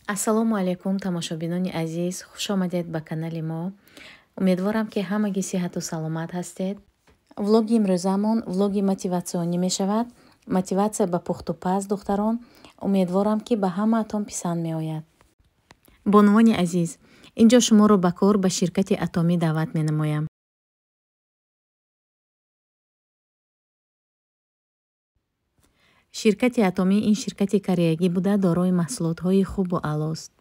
Ассалому алайкум, тамошобинони азиз, хуш омадед ба канали мо. Умедворам, ки ҳамагӣ сиҳату саломат ҳастед. Влоги имрӯзамон влоги мотиватсионӣ мешавад. Мотиватсия ба пухтупаз, духтарон. Умедворам, ки ба ҳамаатон писанд меояд. Бонувони азиз, инҷо шуморо ба кор ба ширкати Атомӣ даъват менамоям. Ширкати Атомӣ ин ширкати кореягӣ буда, дорои маҳсулотҳои хубу аълост.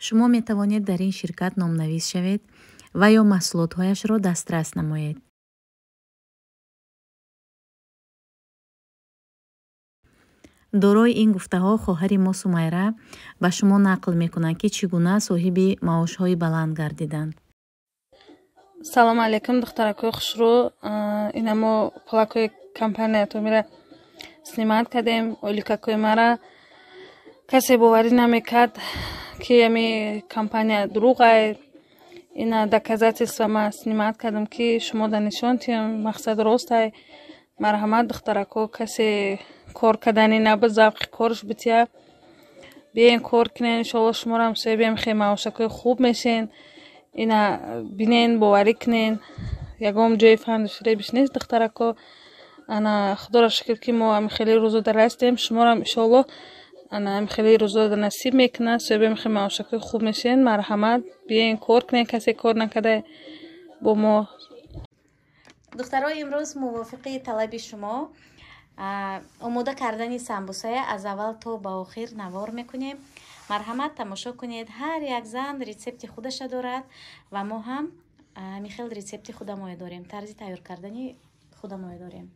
Шумо метавонед дар ин ширкат номнавис шавед ва ё маҳсулотҳояшро дастрас намоед. Дорои ин гуфтаҳо хоҳари мо Сумайра ба шумо нақл мекунад, ки чӣ гуна соҳиби маошҳои баланд гардиданд. Салом алейкум, духтаракои хушрӯ. Ина мо пулакои компания Атомира снимать кардем. Ойликакои мара касе боварӣ намекард, ки ами компания дурӯғай. Ина доказательства ма снимать кардам, ки шумо да нишон тиҳам, мақсад ростай. Марҳамат, духтарако, касе кор кардани наба, завқи корш бития, биен кор кунен. Иншоалло, шуморам соҳибиам хе маошакои хуб мешен. Ина бинен, боварӣ кунен, ягон ҷои фанду фиребиш нест, духтарако. Ана, худоро шукр, ки мо ами хеле рӯзо дар ҳастем. Шуморам иншоалло ана ами хеле рӯзо да насиб мекунад, соҳиби хе маошакои хуб мешен. Марҳамат, биен кор кунен, касе кор накарда бо мо. Духтаро, имрӯз мувофиқи талаби шумо омода кардани самбусая аз аввал то ба охир навор мекунем. Марҳамат, тамошо кунед. Ҳар як зан рецепти худаша дорад ва мо ҳам ҳамин хел рецепти худамое дорем, тарзи тайёр кардани худамое дорем.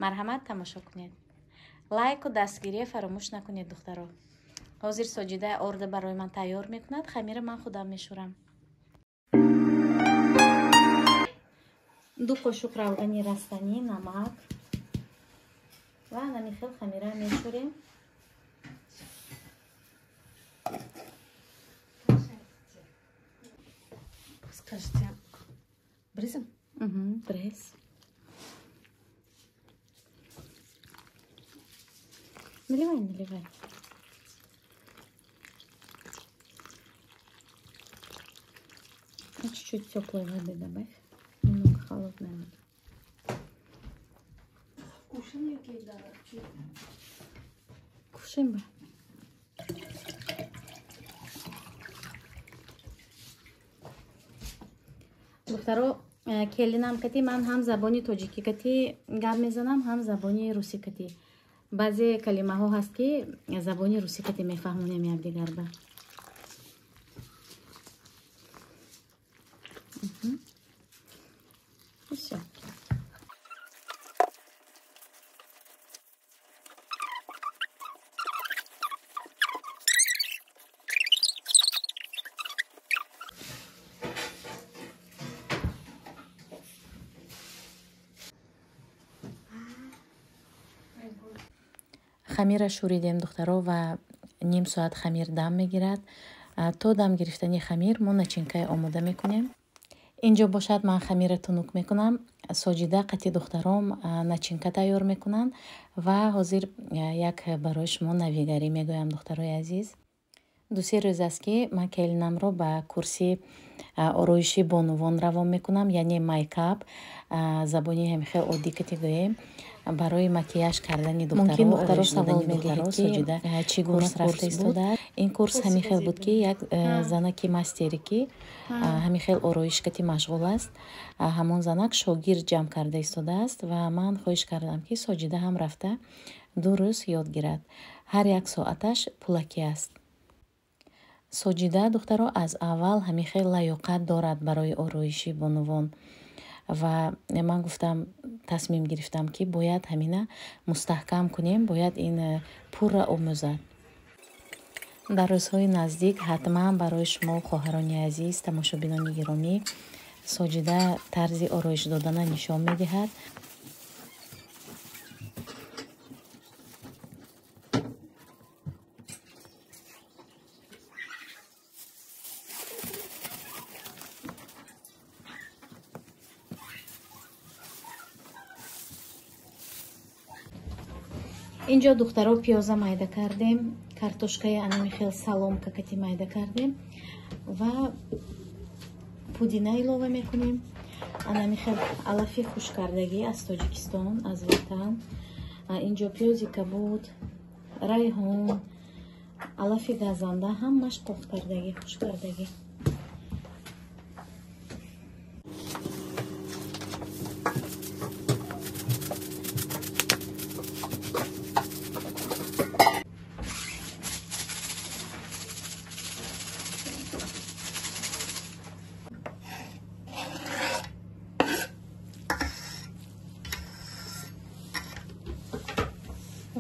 Марҳамат, тамошо кунед. Лайку дастгирия фаромӯш накунед, духтаро. Ҳозир Соҷида орда барои ман тайёр мекунад, хамира ман худам мешӯрам. 2 қошуқ равғани растанӣ, намак ва ҳамин хел хамира мешӯрем. Скажите, брызом? Угу, брыз. Наливай, наливай. Чуть-чуть теплой воды добавь. Немного холодной воды. Кушаем, да. Кушаем бы. Духтаро, келинам кати ман ҳам забони тоҷикӣ кати гап мезанам, ҳам забони русӣ кати. Баъзе калимаҳо ҳаст, ки забони русӣ кати мефаҳмонем якдигарба. Всё. Хамира шӯридем, духтаро, ва ним соат хамир дам мегирад. То дам гирифтани хамир мо начинкае омода мекунем. Инҷо бошад, ман хамира тунук мекунам. Соҷида қати духтаром начинка тайёр мекунанд ва ҳозир як барои шумо навигарӣ мегӯям, духтарои азиз. 2-се рӯз аст, ки ман келинамро ба курси ороиши бонувон равон мекунам, яъне мейкап, забони ҳамихел оддӣ кати гӯем, барои макияж кардани Мумкин духтаро, духтаро ороиш савол додани медиҳед, духтаро. ки Соҷида чӣ гуна курс курс рафта буд? истодааст. Ин курс ҳамин хел буд, ки як занаки мастере, ки ҳамин хел ороиш кати машғул аст, ҳамон занак шогирд ҷамъ карда истодааст ва ман хоҳиш кардам, ки Соҷида ҳам рафта 2 рӯз ёд гирад. Ҳар як соаташ пулакӣ аст. Соҷида, духтаро, аз аввал ҳамин хел лаёқат дорад барои ороиши бонувон ва ман гуфтам, тасмим гирифтам, ки бояд ҳамина мустаҳкам кунем, бояд ин пурра омӯзад. Дар рӯзҳои наздик ҳатман барои шумо, хоҳарони азиз, тамошобинони гиромӣ, Соҷида тарзи ороиш додана нишон медиҳад. Инҷо духтаро пиёза майда кардем, картошкаи анами хел саломка кати майда кардем ва пудина илова мекунем. Анами хел алафи хушккардагӣ аз Тоҷикистон, аз ватан. Инҷо пиёзи кабуд, райҳон, алафи газанда ҳамаш қофкардагӣ, хушккардагӣ.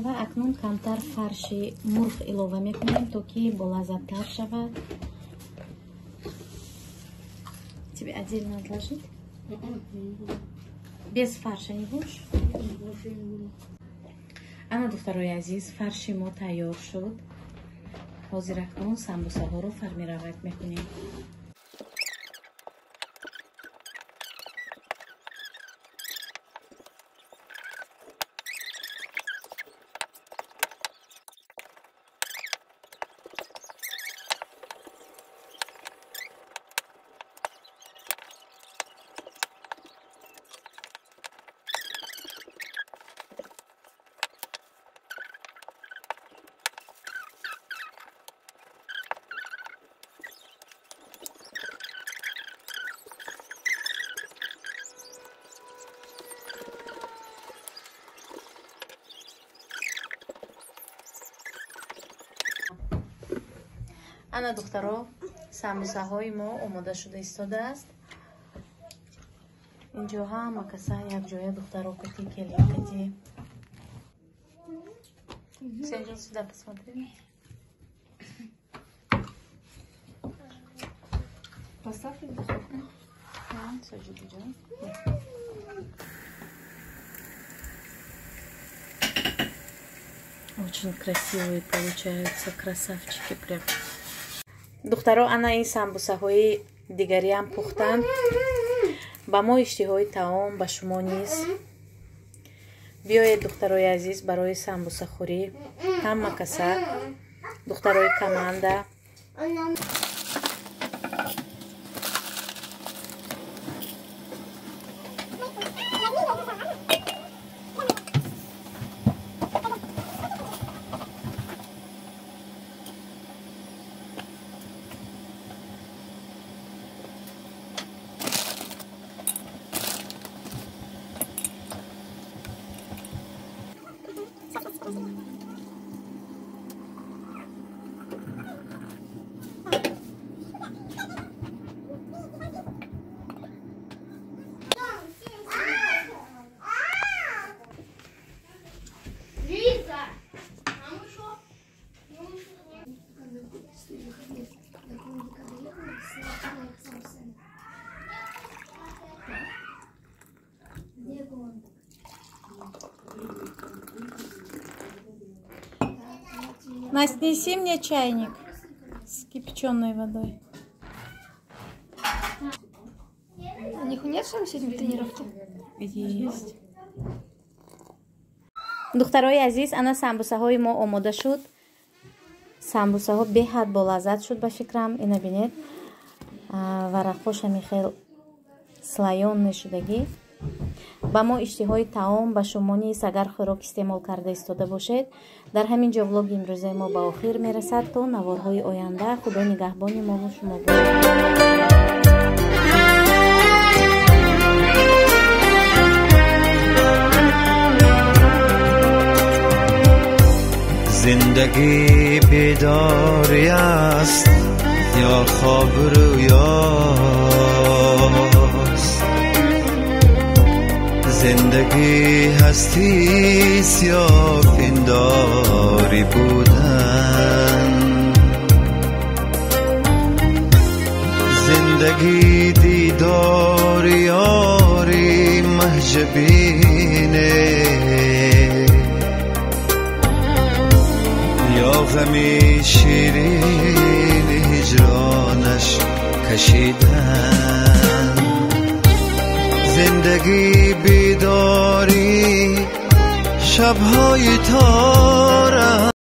Ва акнун камтар фарши мурғ илова мекунем, то ки болаззаттар шавад. Тебе отдельно отложить? Без фарша не будешь? Ана духтарои азиз, фарши мо тайёр шуд. Ҳозир акнун самбусаҳоро формировать мекунем. Ана духтаро, самбусаҳои мо омода шуда истодааст. Инҷо ҳама каса якҷоя духтаро кати келин кати. Сенҷон, сюда посмотри. Поставь в духовку. Соҷидиҷон. Очень красивые получаются, красавчики прям. Духтаро, ана ин самбусаҳои дигариам пухтанд. Ба мо иштиҳои таом, ба шумо низ. Биёед, духтарои азиз, барои самбусахӯрӣ ҳама каса, духтарои команда. Настя, неси мне чайник с кипяченой водой. У них нет сегодня тренировки? Есть. Духтарои азиз, ана самбусаҳои мо омода шуд. Самбусаҳо беҳад болаззат шуд ба фикрам. Ина бинед, варақҳоша михел слоён шудагӣ. Ба мо иштиҳои таом, ба шумо низ агар хӯрок истеъмол карда истода бошед. Дар ҳамин ҷо влоги имрӯзаи мо ба охир мерасад. То наворҳои оянда Худо нигаҳбони мову шумо бошад. زندگی بیداری است یا خواب رویاست، زندگی هستیست یا پنداری بودن، زندگی دیدار یاری مهجبینه یا غمی شیرین هجرانش کشیدن، زندگی بیداری شبهای تار.